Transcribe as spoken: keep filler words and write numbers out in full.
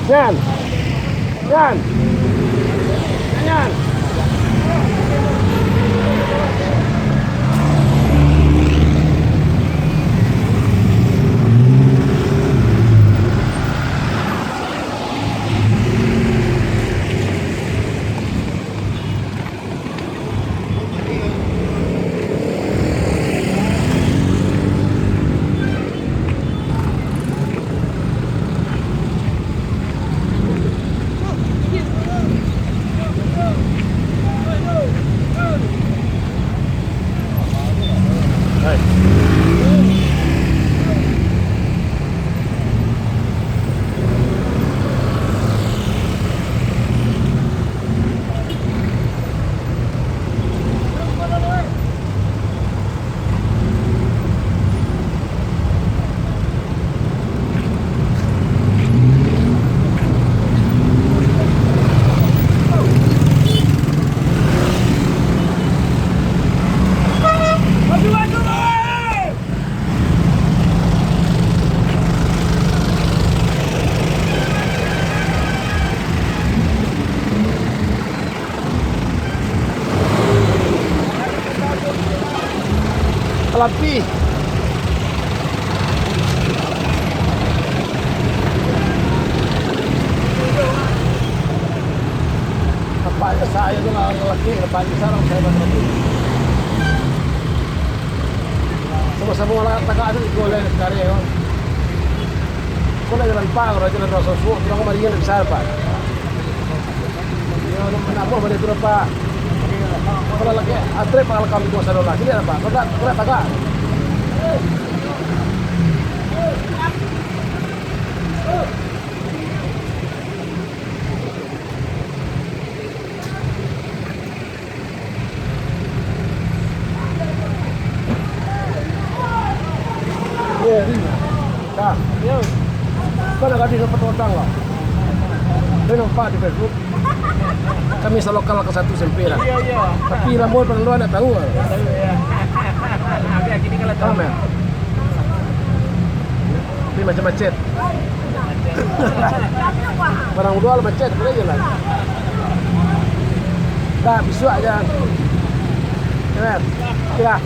Nyan. Nyan. Nyan. Lapih. Nampak je saya tu lah, laki, nampak je sarang saya bantu. Samo-samo lah tagak tu, iko lah kareh tu. Iko lah jalan Pak, kalau jalan Rasul Suok, tu lah kamarin bisa, Pak. Yo, nak buah balik tu, Pak. Kalau lagi, ah, trek, Pak, kalau kami kuasa dolar. Sini lah, Pak. Kalau tak, kalau tak tagak. Iyo, iyo. Nah. Iyo. Kau dah gadih dapat utang lah. Dia nampak di Facebook. Kami salokal ka satu S M P lah. Iyo, iyo. Tapi lamo pangalo ndak tahu lah. Tahu, iyo. Tapi kini kalau tahu. Tahu, men? Tapi macam macet. Barang udah lah macet, boleh je lah. Dah, bisuak aja. Ya, kan? Oke lah.